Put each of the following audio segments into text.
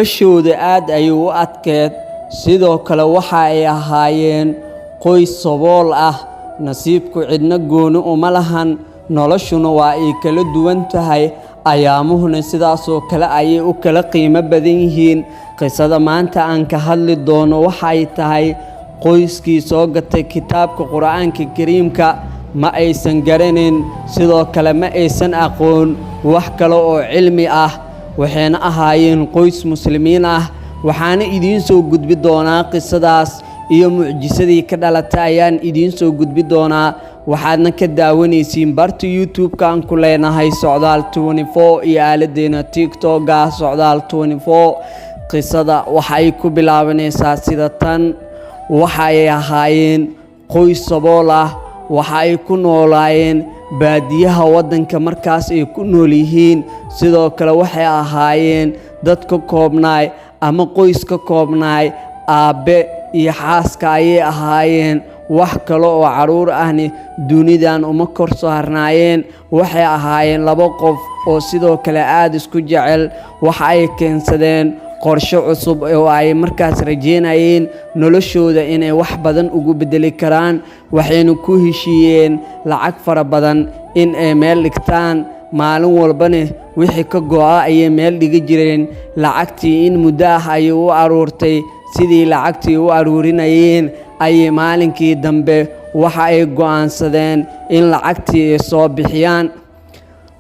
Noloshooda aad ayay u adkeyd, sidoo kale waxa ay ahaayeen qoys sabool ah. Nasiibku cidna gooni uma lahan, noloshuna waa ay kala duwan tahay, ayaamuhuna sidaasoo kale ayay u kala qiimo badan yihiin. Qisada maanta aan ka hadli doono waxay tahay qoyskii soo gatay kitaabka Qur'aanka Kariimka. Ma aysan garanin, sidoo kale ma aysan aqoon wax kale oo cilmi ah, waxayna ahaayeen qoys muslimiin ah. Waxaana idiin soo gudbi doonaa qisadaas iyo mucjisadii ka dhalatay ayaan idiin soo gudbi doonaa. Waxaadna ka daawanaysiin barta YouTube-ka aan ku leenahay Socdaal 24 iyo aaladeena TikTok-ga Socdaal 24. Qisada waxa ay ku bilaabanaysaa sida tan. Waxa ay ahaayeen qoys sabool ah, waxa ay ku noolaayeen baadiyaha waddanka markaas ay ku nool yihiin. Sidoo kale waxay ahaayeen dad ka koobnaay ama qoys ka koobnaay aabbe iyo xaaska ayay ahaayeen. Wax kale oo caruur ahni dunidan uma kor saarnaayeen. Waxay ahaayeen laba qof oo sidoo kale aada isku jecel. Waxa ay keensadeen qorshe cusub oo ay markaas rajeynayeen noloshooda inay wax badan ugu bedeli karaan. Waxayna ku heshiiyeen lacag fara badan in ay meel dhigtaan, maalin walbana wixii ka go'a ayay meel dhigi jireen. Lacagtii in muddo ah ayay u aruurtay. Sidii lacagtii u aruurinayeen ayay maalinkii dambe waxa ay go'aansadeen in lacagtii ay soo bixiyaan.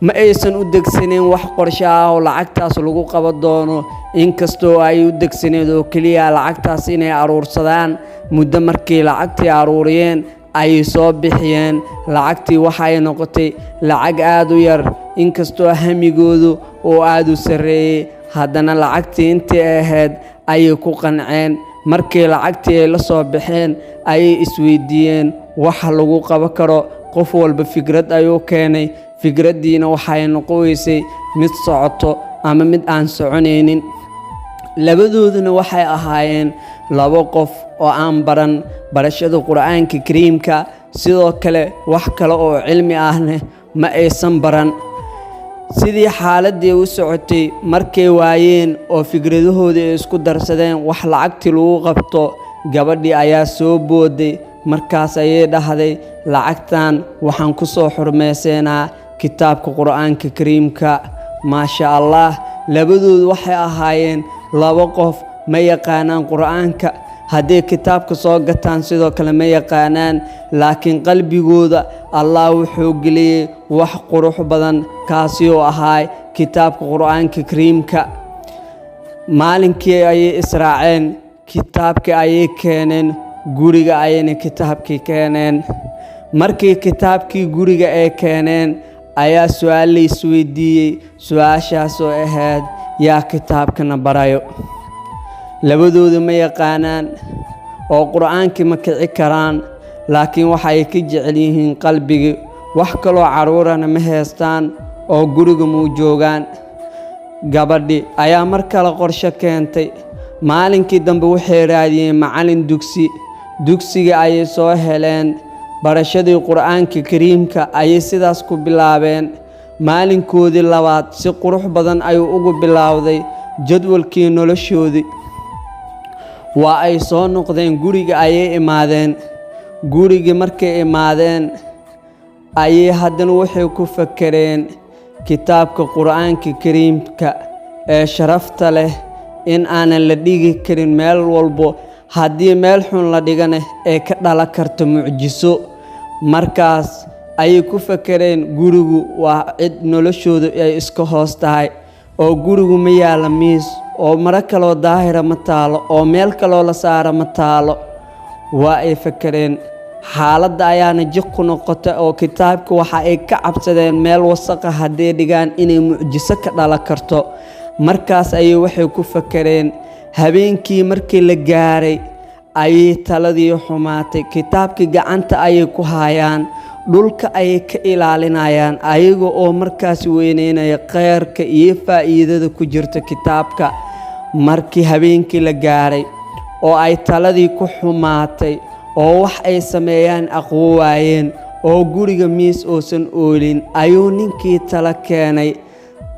Ma aysan u degsaneyn wax qorshe ah oo lacagtaas lagu qaban doono, inkastoo ay u degsaneed oo keliya lacagtaas inay aruursadaan. Muddo markii lacagtii aruuriyeen ayay soo bixiyeen lacagtii. Waxay noqotay lacag aada u yar, inkastoo hamigoodu oo aada u sarreeyey, haddana lacagtii intii ahayd ayay ku qanceen. Markii lacagtii ay la soo baxeen ayay isweydiiyeen waxa lagu qaban karo. Qof walba fikrad ayuu keenay, fikraddiina waxay noqoweysay mid socoto ama mid aan soconaynin. Labadooduna waxay ahaayeen labo qof oo aan baran barashada Qur'aanka Kariimka, sidoo kale wax kale oo cilmi ahne ma aysan baran. Sidii xaaladdii u socotay, markay waayeen oo fikradahoodii ay isku darsadeen wax lacagtii lagu qabto, gabadhii ayaa soo booday. Markaas ayay dhahday: "Lacagtan waxaan ku soo xurmayseynaa kitaabka Qur'aanka Kariimka." Maasha Allah, labadoodu waxay ahaayeen labo qof ma yaqaanaan Qur'aanka, hadday kitaabka soo gataan sidoo kale ma yaqaanaan, laakiin qalbigooda Allah wuxuu geliyey wax qurux badan, kaasi oo ahaay kitaabka Qur'aanka Kariimka. Maalinkii ayay israaceen, kitaabkii ayay keeneen guriga, ayayna kitaabkii keeneen. Markii kitaabkii guriga ay keeneen ayaa su-aal la isweydiiyey, su-aashaasoo ahayd: "Yaa kitaabkana barayo?" Labadooda ma yaqaanaan oo Qur'aankii ma kici karaan, laakiin waxay ka jecel yihiin qalbigii. Wax kaloo carruurana ma haystaan oo guriga muu joogaan. Gabadhi ayaa mar kale qorshe keentay. Maalinkii dambe waxay raadiyeen macallin dugsi. Dugsiga ayay soo heleen, barashadii Qur'aanka Kariimka ayay sidaas ku bilaabeen. Maalinkoodii labaad si qurux badan ayuu ugu bilowday jadwalkii noloshoodii. Waa ay soo noqdeen, guriga ayay imaadeen. Gurigii markay imaadeen ayay haddana waxay ku fakereen kitaabka Qur'aanka Kariimka ee sharafta leh in aanan la dhigi karin meel walbo, haddii meel xun la dhigana ay ka dhalan karto mucjiso. Markaas ayay ku fakereen gurigu waa cid noloshoodu ay iska hoos tahay, oo gurigu ma yaala miis oo maro kaloo daahira ma taalo, oo meel kaloo la saara ma taalo. Waa ay fakereen, xaaladda ayaana jiq ku noqotay, oo kitaabka waxa ay ka cabsadeen meel wasaqa hadday dhigaan inay mucjiso ka dhalan karto. Markaas ayay waxay ku fakereen, habeenkii markii la gaaray ayay taladii xumaatay. Kitaabkii gacanta ayay ku hayaan, dhulka ayay ka ilaalinayaan, ayaga oo markaas weyneynaya kheyrka iyo faa'iidada ku jirta kitaabka. Markii habeenkii la gaaray oo ay taladii ku xumaatay oo wax ay sameeyaan aqwo waayeen oo guriga miis uusan oolin, ayuu ninkii talo keenay.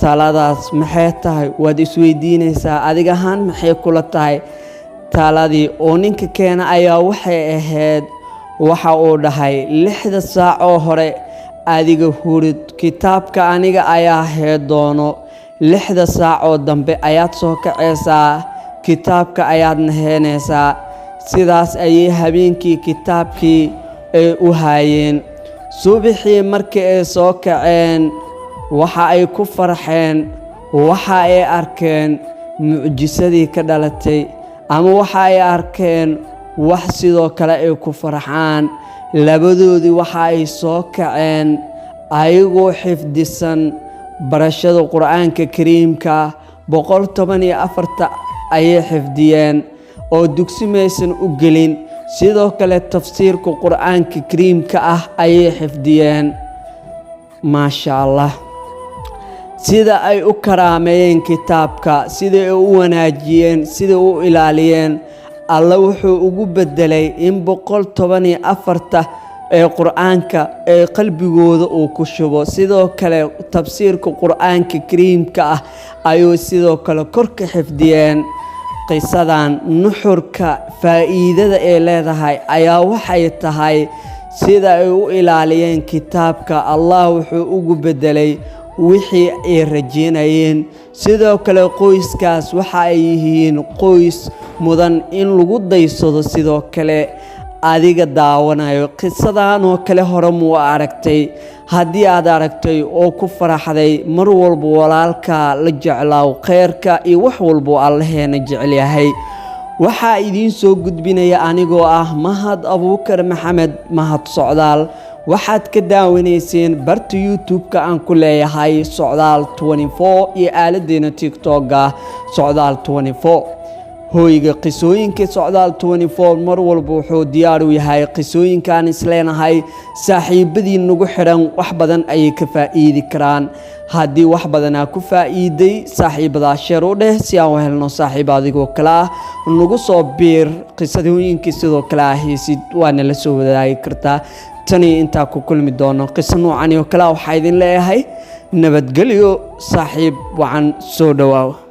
Taladaas maxay tahay? Waad isweydiinaysaa, adig ahaan maxay kula tahay? Taladii oo ninka keena ayaa waxay ahayd, waxa uu dhahay: 6da saac oo hore adiga hurid, kitaabka aniga ayaa hee doono. 6da saac oo dambe ayaad soo kacaysaa, kitaabka ayaadna heenaysaa. Sidaas ayay habeenkii kitaabkii ay u haayeen. Subaxii markii ay soo kaceen, waxa ay ku farxeen, waxa ay arkeen mucjisadii ka dhalatay, ama waxa ay arkeen wax sidoo kale ay ku farxaan. Labadoodii waxa ay soo kaceen ayagoo xifdisan barashada Qur-aanka Kariimka. 114-ta ayay xifdiyeen oo dugsi maysan u gelin. Sidoo kale tafsiirka Qur-aanka Kariimka ah ayay xifdiyeen. Maasha Allah, sida ay u karaameeyeen kitaabka, sida ay u wanaajiyeen, sida u ilaaliyeen, Alla wuxuu ugu bedelay in 114-ta ee Qur-aanka ee qalbigooda uu ku shubo. Sidoo kale tafsiirka Qur-aanka Kariimka ah ayuu sidoo kale kor ka xifdiyeen. Qisadan nuxurka faa'iidada ay leedahay ayaa waxay tahay, sida ay u ilaaliyeen kitaabka, Allah wuxuu ugu bedelay wixii ay rajeynayeen. Sidoo kale qoyskaas waxa ay yihiin qoys mudan in lagu daysado. Sidoo kale adiga daawanayo, qisadan oo kale hore muu aragtay? Haddii aad aragtay oo ku faraxday, mar walba walaalka la jeclaaw kheyrka iyo wax walbuu Allaheena jecel yahay. Waxaa idiin soo gudbinaya anigoo ah Mahad Abuukar Maxamed, Mahad Socdaal. Waxaad ka daawanayseen barta YouTube-ka aan ku leeyahay Socdaal iyo aaladeena TikTok-ga Socdaal. Hooyga qisooyinka Socdaal mar walba wuxuu diyaar u yahay qisooyinkaan isleenahay saaxiibadii nagu xidhan wax badan ayay ka faa'iidi karaan. Haddii wax badanaa ku faa'iiday, saaxiibadaa share u dheh si aan u helno saaxiib adigoo kale ah. Nagu soo biir, qisadooyinkii sidoo kale ah haysid waana la soo wadaagi kartaa. Tanii intaa ku kulmi doono qiso noocan oo kale ah, waxaa idin leeyahay nabadgelyo, saaxiib wacan, soo dhowaaw.